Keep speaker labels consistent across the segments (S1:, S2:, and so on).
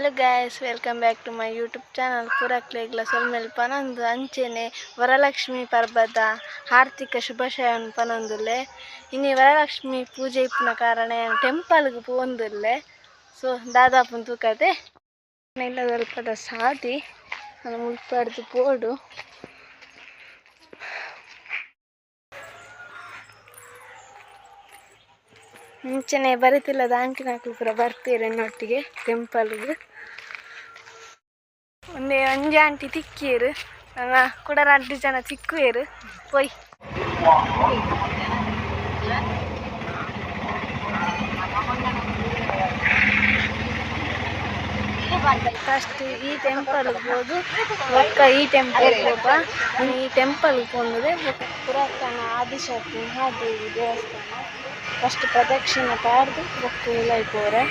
S1: Hello guys, welcome back to my YouTube channel. ಪೂರಕ್ಲೆಗ್ಲ ಸೊಲ್ಮೆಲ್ ಪನೊಂದು ಅಂಚೆನೆ ವರಲಕ್ಷ್ಮಿ ಪರ್ಬದ ಹಾರ್ದಿಕ ಶುಭಾಶಯನ್ ಪನೊಂದುಲ್ಲೆ. ಇನಿ ವರಲಕ್ಷ್ಮಿ ಪೂಜೆ ಇಪ್ಪುನ ಕಾರಣ ಟೆಂಪಲ್ಗ್ ಪೋವೊಂದುಲ್ಲೆ. ಸೊ ದಾದಾಪುಂಡು ತೂಕತೆ. ಇಲ್ಲದಲ್ಪದ ಸಾದಿ ಮುಲ್ಪಡ್ದು ಪೋಡು. ಮುಂಚೆನೆ ಬರಿತಿಲ್ಲದ ಆಂಟಿನಕುಲು ಪೂರ ಬರ್ತೀರ ಎನ್ನೊಟ್ಟಿಗೆ ಟೆಂಪಲ್ಗ್. ಒಂದೇ ಒಂಜಿ ಆಂಟಿ ತಿಕ್ಕಿಯೆರ್, ನನ್ನ ಕುಡ ರಡ್ಡ್ ಜನ ತಿಕ್ಕುವೆರ್. ಪೋಯ್ ಫಸ್ಟ್ ಈ ಟೆಂಪಲ್ ಪೋದು ಬೊಕ್ಕ ಈ ಟೆಂಪಲ್ ಪೋಪ. ಈ ಟೆಂಪಲ್ ಪೋಂದುದೆ ಪುರಾತನ ಆದಿಶಕ್ತಿ ಮಹಾದೇವಿ ದೇವಸ್ಥಾನ. ಫಸ್ಟ್ ಪ್ರದಕ್ಷಿಣೆ ಪಾಡ್ದು ಬೊಕ್ಕ ಉಲಾಯಿ ಪೋರೆ.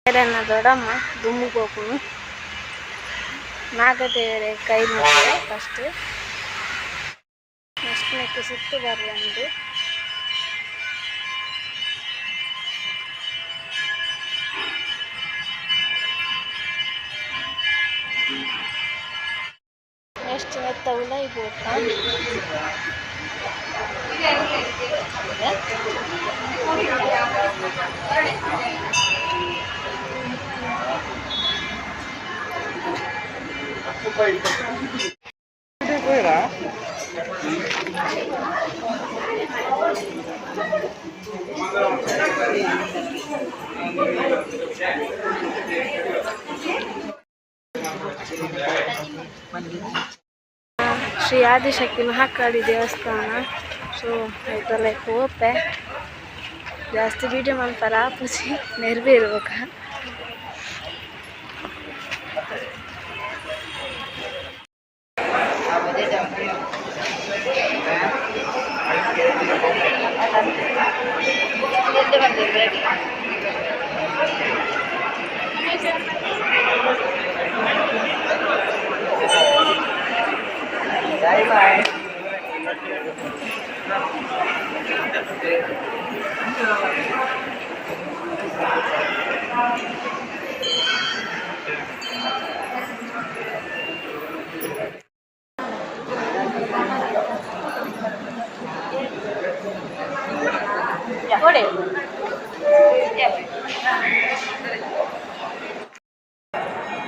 S1: ಎರೆನ ದೊಡ್ಡಮ್ಮ ದುಂಬು ಪೋಪುನು. ನಾಗದೇವರೆ ಕೈ ಮುಗಿವೆ ಫಸ್ಟ್. ನೆಕ್ಸ್ಟ್ ನೆಕ್ಕ್ ಸುತ್ತು ಬರಲುಂಡು. ನೆಕ್ಸ್ಟ್ ನೆತ್ತ ಉಲಾಯಿ ಪೋಪ. ಶ್ರೀ ಆದಿಶಕ್ತಿ ಮಹಾಕಾಳಿ ದೇವಸ್ಥಾನ. ಸೊ ಐತಲ್ಲ ಪೋಪೆ. ಜಾಸ್ತಿ ವೀಡಿಯೋ ಮನ್ಪರ ಆಪುಜಿ, ನೆರವೇರ್ಬೇಕ.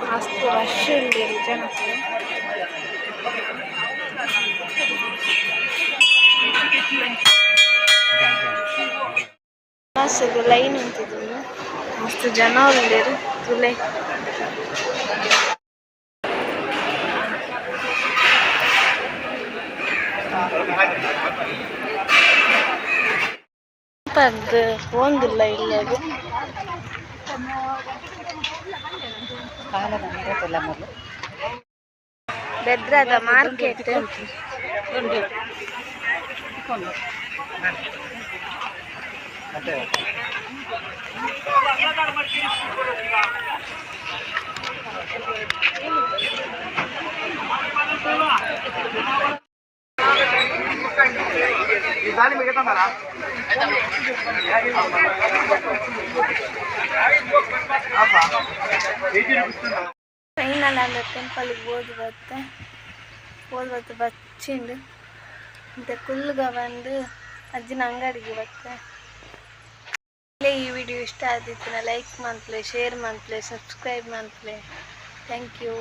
S1: ಮಸ್ತ್ ರಶ್ ಉಲ್ಲೆರ್ ಜನಕುಲು. ಬಸ್ಗ್ ಲೈನ್ ಉಂತುದುಂಡು. ಮಸ್ತ್ ಜನ ಉಲ್ಲೆರ್ ತೂಲೆ. ಪರ್ದ್ ಪೋವೊಂದುಲ್ಲ ಇಲ್ಲಗ್. ಬೆದ್ರದ ಮಾರ್ಕೆಟ್. ಫೈನಲ್ ಆಂಡ ಟೆಂಪಲ್ ಪೋದು ಬತ್ತೆ, ಪೋದು ಬತ್ತೆ ಬಚ್ಚಿಂಡು. ಇಂತೆ ಕುಲ್ಲುಗ ಬಂದು ಅಜ್ಜಿನ ಅಂಗಡಿಗೆ ಬತ್ತೆ. ಈ ವಿಡಿಯೋ ಇಷ್ಟ ಆದಿತ್ತಿನ ಲೈಕ್ ಮನ್ಪುಲೆ, ಶೇರ್ ಮನ್ಪುಲೆ, ಸಬ್ಸ್ಕ್ರೈಬ್ ಮನ್ಪುಲೆ. Thank you.